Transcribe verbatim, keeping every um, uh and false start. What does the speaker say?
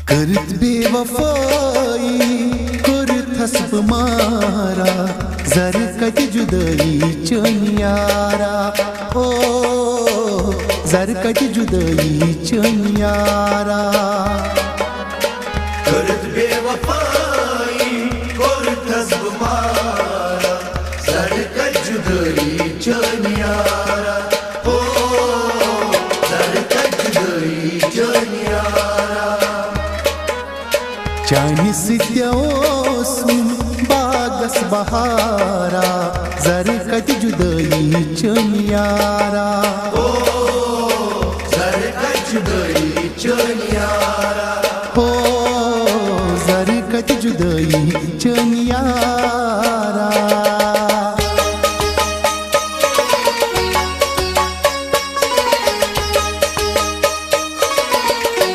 کٔرٕتھ بے وفٲیی کوٚرتھس بہٕ مارا، زرٕ کتہِ جُدٲیی چٲنۍ یارا۔ او، زرٕ کتہِ جُدٲیی چٲنۍ یارا۔ کٔرٕتھ بے وفٲیی کوٚرتھس بہٕ مارا، زرٕ کتہِ جُدٲیی چٲنۍ یارا۔ او، زرٕ کتہِ جُدٲیی چٲنۍ یارا۔ چانہِ سۭتۍ اوسُم باغس بہارا، زرٕ کتہِ جُدٲیی چٲنۍ یارا۔ او، زرٕ کتہِ جُدٲیی چٲنۍ یارا۔ او،